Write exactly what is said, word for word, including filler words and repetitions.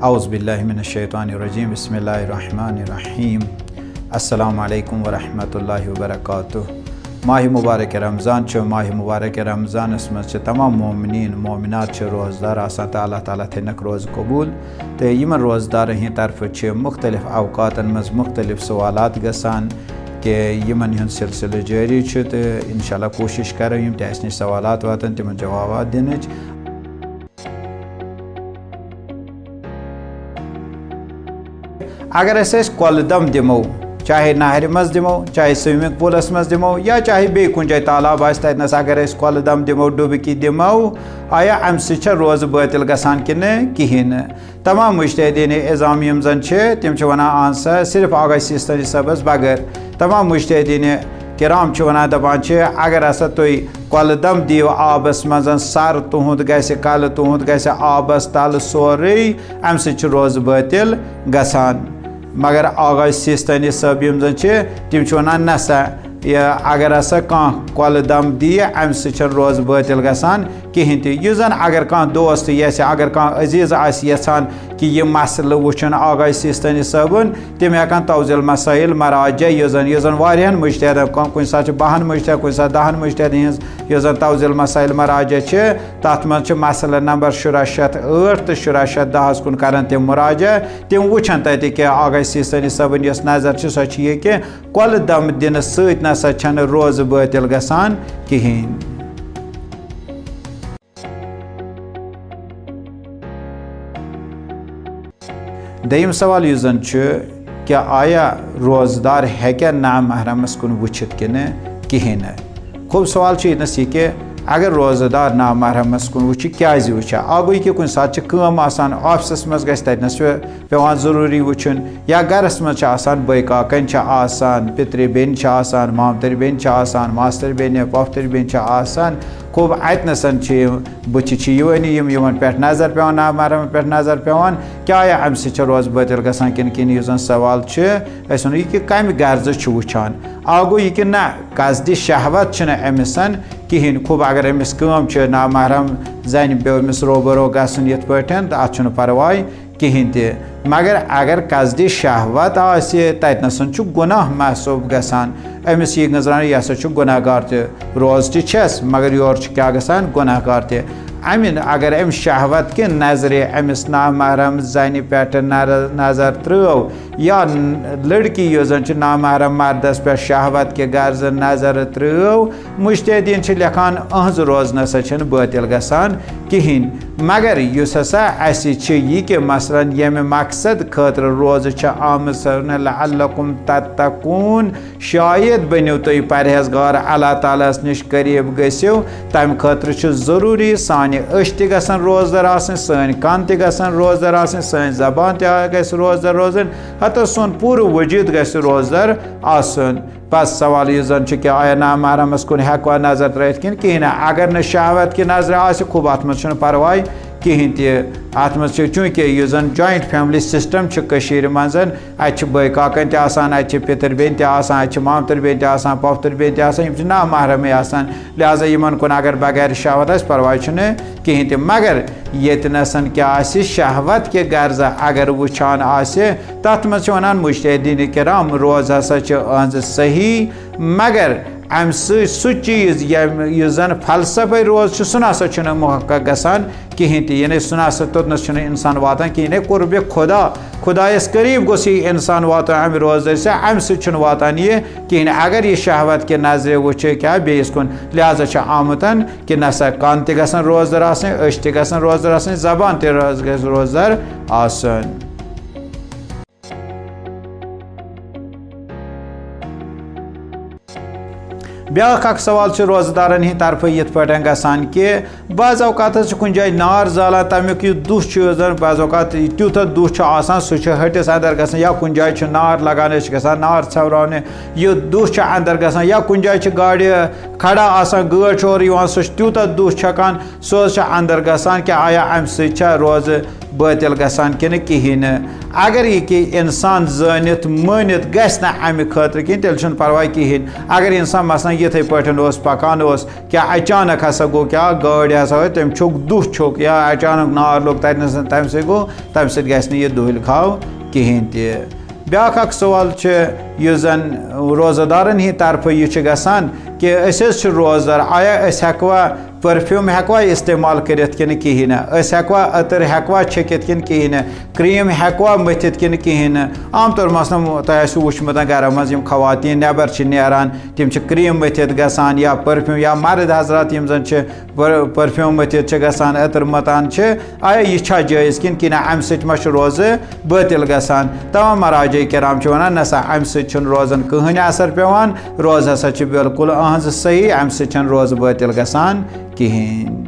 اعوذ باللہ من الشیطان الرجیم، بسم اللہ الرحمن الرحیم۔ السلام علیکم ورحمۃ اللہ وبرکاتہ۔ ماہ مبارک رمضان چھُ، ماہ مبارک رمضانس منٛز چھِ تمام مومنین مومنات چھِ روزدار آسان تہٕ اللہ تعالیٰ تھٲینکھ روزٕ قبول۔ تہٕ یِمن روزدارن ہٕنٛدِ طرفہٕ چھِ مُختٔلِف اوقاتن منٛز مُختٔلِف سوالات گژھان، کہِ یِمن ہُنٛد سلسلہٕ جٲری چھُ، تہٕ انشاءاللہ کوٗشِش کرو یِم تہِ اَسہِ نِش سوالات واتن تِمن جوابات دِنٕچ۔ اگر أسۍ أسۍ کۄلہٕ دم دِمو، چاہے نہرِ منٛز دِمو، چاہے سوئمنگ پولس منٛز دِمو، یا چاہے بیٚیہِ کُنہِ جایہِ تالاب آسہِ تتہِ نس، اگر أسۍ کۄلہٕ دم دِمو، ڈُبکی دِمو، آیا امہِ سۭتۍ چھا روزٕ بٲطِل گژھان کِنہٕ کِہیٖنۍ نہٕ؟ تمام مجتہدین عظام یِم زن چھِ، تِم چھِ ونان، اہن سا، صرف آغا سیستانی صٲبس بغٲر۔ تمام مجتہدین کرام چھِ ونان، دپان چھِ، اگر ہسا تُہۍ کۄلہٕ دم دِیِو آبس منٛز، سر تُہُنٛد گژھِ، کلہٕ تُہُنٛد گژھِ آبس تلہٕ سورُے، امہِ سۭتۍ چھُ روزٕ بٲطِل گژھان۔ مگر آغا سیستانی صٲب یِم زن چھِ، تِم چھِ ونان، نسا، یہِ اگر ہسا کانٛہہ کۄلہٕ دم دِیہِ، امہِ سۭتۍ چھنہٕ روزٕ بٲطِل گژھان کِہینۍ تہِ۔ یُس زن اگر کانٛہہ دوست یژھِ، اگر کانٛہہ عزیز آسہِ یژھان کہِ یہِ مسلہٕ وٕچھُن آغا سیستانی صٲبُن، تِم ہٮ۪کن توضیح المسائل مراجع، یُس زن، یُس زن واریاہن مجتہدن، کُنہِ ساتہٕ چھِ بہن مجتہد، کُنہِ ساتہٕ دہن مجتہدن ہٕنٛز، یُس زن توضیح المسائل مراجع چھِ، تتھ منٛز چھِ مسلہٕ نمبر شُراہ شیٚتھ ٲٹھ تہٕ شُراہ شیٚتھ دہس کُن کرن تِم مراجع۔ تِم وٕچھن تتہِ کہِ آغا سیستانی صٲبُن یۄس نظر چھِ، سۄ چھِ یہِ کہِ کۄلہٕ دم دِنہٕ سۭتۍ نسا چھنہٕ روزٕ بٲطِل گژھان کِہینۍ۔ دوٚیِم سوال یُس زن چھُ، کیٛاہ آیا روزدار ہیٚکیٛاہ نامحرمس کُن وٕچھِتھ کِنہٕ کِہیٖنۍ نہٕ؟ خوب سوال چھُ ییٚتنس یہِ کہِ اگر روزدار نامحرمس کُن وٕچھِ، کیٛازِ وٕچھِ؟ اکھ گوٚو یہِ کہِ کُنہِ ساتہٕ چھِ کٲم آسان، آفسس منٛز گژھِ تتہِ نس پٮ۪وان ضروٗری وٕچھُن، یا گرس منٛز چھِ آسان، بٲے کاکن چھِ آسان، پِترِ بیٚنہِ چھِ آسان، مامتٕرۍ بیٚنہِ چھِ آسان، ماستٕرۍ بیٚنہِ، پۄپھتٕرۍ بیٚنہِ چھِ آسان۔ خوب، اتہِ نسن چھِ یِم بٕتھِ چھِ یِوٲنی یِم، یِمن پٮ۪ٹھ نظر پٮ۪وان، نامحرمن پٮ۪ٹھ نظر پٮ۪وان۔ کیٛاہ یا امہِ سۭتۍ چھےٚ روزٕ بٲطِل گژھان کِنہٕ کِنہٕ؟ یُس زن سوال چھُ، أسۍ ونو یہِ کہِ کمہِ غرضہٕ چھُ وٕچھان؟ اکھ گوٚو یہِ کہِ نہ، قصدِ شہوت چھُنہٕ أمِس کِہینۍ۔ خوب، اگر أمِس کٲم چھِ نامحرم زنہِ بیٚیہِ أمِس روبرو گژھُن یِتھ پٲٹھۍ، تہٕ اتھ چھُنہٕ پرواے کِہینۍ تہِ۔ مگر اگر قصدِ شہوت آسہِ، تتہِ نسن چھُ گناہ محسوب گژھان۔ أمِس یی نظرانہٕ، یہِ ہسا چھُ گناہ گار تہِ، روزٕ تہِ چھس، مگر یورٕ چھُ کیٛاہ گژھان؟ گناہ گار تہِ۔ امہِ اگر أمۍ شہوت کہِ نظرِ أمِس نامحرم زنہِ پٮ۪ٹھ نر-، نظر ترٲو، یا لڑکی یۄس زن چھِ نامحرم مردس پٮ۪ٹھ شہوت کہِ غرضہٕ نظر ترٲو، مجتہدین چھِ لیکھان، أہنٛز روزٕ نسا چھنہٕ بٲطِل گژھان کِہینۍ۔ مگر یُس ہسا اسہِ چھِ یہِ کہِ مثلاً ییٚمہِ مقصد خٲطرٕ روزٕ چھِ آمٕژ، لعلکم تتقون، شاید بٔنِو تُہۍ پرہیزگار، اللہ تعالیٰ ہس نِش قریب گٔژھِو، تمہِ خٲطرٕ چھُ ضروٗری سانہِ أچھ تہِ گژھن روزدار آسٕنۍ، سٲنۍ کن تہِ گژھن روزدار آسٕنۍ، سٲنۍ زبان تہِ گژھِ روزدار روزٕنۍ، حتیٰ سون پوٗرٕ وجود گژھِ روزدار آسُن۔ پس سوال یُس زن چھُ کہِ آیا نامحرمس کُن ہٮ۪کوا نظر ترٲوِتھ کِنہٕ کِہیٖنۍ نہٕ؟ اگر نہٕ شہوت کہِ نظرِ آسہِ، خوب، اتھ منٛز چھُنہٕ پرواے کِہیٖنۍ تہِ۔ اتھ منٛز چھُ، چوٗنٛکہِ یُس زن joint family system چھُ کٔشیٖرِ منٛز، اتہِ چھِ بٲے کاکن تہِ آسان، اتہِ چھِ پِتٕر بیٚنہِ تہِ آسان، اتہِ چھِ مامتٕر بیٚنہِ تہِ آسان، پۄپھتٕر بیٚنہِ تہِ آسان، یِم چھِ نامحرمٕے آسان۔ لہذا یِمن کُن اگر بغیر شہوت آسہِ، پرواے چھُنہٕ کِہیٖنۍ تہِ۔ مگر ییٚتہِ نسن کیٛاہ آسہِ، شہوت کہِ غرضہ اگر وٕچھان آسہِ، تتھ منٛز چھِ ونان مجتہدین کرام، روزٕ ہسا چھِ أہنٛزٕ صحیح، مگر امہِ سۭتۍ سُہ چیٖز ییٚمہِ، یُس زن فلسفے روزٕ چھُ، سُہ نسا چھُنہٕ محقق گژھان کِہیٖنۍ تہِ۔ یعنی سُہ نسا، توٚتنس چھُنہٕ انسان واتان کِہیٖنۍ۔ یعنی قربِ خدا، خدایس قریب گوٚژھ یہِ انسان واتُن امہِ روزٕ سۭتۍ، امہِ سۭتۍ چھُنہٕ واتان یہِ کِہیٖنۍ۔ اگر یہِ شہوت کہِ نظرِ وٕچھِ کیٛاہ بیٚیِس کُن، لہذا چھُ آمُتن کہِ نسا کن تہِ گژھن روزدار آسٕنۍ، أچھ تہِ گژھن روزدار آسٕنۍ، زبان تہِ روز-، گژھِ روزدار آسٕنۍ۔ بیٛاکھ اکھ سوال چھُ روزٕ دارن ہٕنٛدِ طرفہٕ یِتھ پٲٹھۍ گژھان کہِ بعض اوقات حظ چھُ کُنہِ جایہِ نار زالان، تَمیُک یُس دُہ چھُ، یُس زَن بعض اوقات تیوٗتاہ دُہ چھُ آسان، سُہ چھُ ۂٹِس اَندَر گژھان، یا کُنہِ جایہِ چھُ نار لَگان، أسۍ چھِ گژھان نار ژھٮ۪وراونہِ، یہِ دُہ چھُ اَندَر گژھان، یا کُنہِ جایہِ چھِ گاڑِ کھڑا آسان، گٲڑۍ چھِ اورٕ یِوان، سُہ چھُ تیوٗتاہ دُہ چھَکان، سُہ حظ چھُ اَندَر گژھان۔ کیٛاہ آیا اَمہِ سۭتۍ چھا روزٕ باطل گژھان کِنہٕ کِہیٖنۍ نہٕ۔ اگر یہِ کہِ اِنسان زٲنِتھ مٲنِتھ گژھِ نہٕ اَمہِ خٲطرٕ کِہیٖنۍ، تیٚلہِ چھُنہٕ پَرواے کِہیٖنۍ۔ اگر اِنسان مثلاً یِتھَے پٲٹھۍ اوس پَکان اوس، کیٛاہ اچانک ہسا گوٚو، کیٛاہ گٲڑۍ ہسا ہوٚت، تٔمۍ چھوٚک دُہ چھوٚک یا اچانک نار لوٚگ تَتہِ نَس، تَمہِ سۭتۍ گوٚو، تَمہِ سۭتۍ گژھِ نہٕ یہِ دُہِل کھاو کِہیٖنۍ تہِ۔ بیٛاکھ اَکھ سوال چھُ، یُس زَن روزٕ دارَن ہِنٛدِ طرفہٕ یہِ چھُ گژھان کہِ أسۍ حظ چھِ روزٕ دار، آیا أسۍ ہٮ۪کوا پٔرفیوٗم ہٮ۪کوا استعمال کٔرِتھ کِنہٕ کِہیٖنۍ نہٕ؟ أسۍ ہٮ۪کوا عطر ہٮ۪کوا چھٔکِتھ کِنہٕ کِہیٖنۍ نہٕ؟ کرٛیٖم ہٮ۪کوا مٔتھِتھ کِنہٕ کِہیٖنۍ نہٕ؟ عام طور مثلاً تۄہہِ آسِوٕ وٕچھمُت گَرَن منٛز یِم خواتیٖن نٮ۪بَر چھِ نیران، تِم چھِ کرٛیٖم مٔتھِتھ گژھان یا پٔرفیوٗم، یا مرد حضرات یِم زَن چھِ پٔر-، پٔرفیوٗم مٔتھِتھ چھِ گژھان، عطر مَتان چھِ۔ آیا یہِ چھا جٲیِز کِنہٕ کِنہٕ اَمہِ سۭتۍ ما چھُ روزٕ بٲطِل گژھان؟ تمام مراجع کرام چھِ وَنان، نہ سا، اَمہِ سۭتۍ چھُنہٕ روزَن کٕہٕنۍ اثر پٮ۪وان، روزٕ ہسا چھِ بالکل أہٕنٛز صحیح، اَمہِ سۭتۍ چھَنہٕ روزٕ بٲطِل گژھان کِہیٖنۍ۔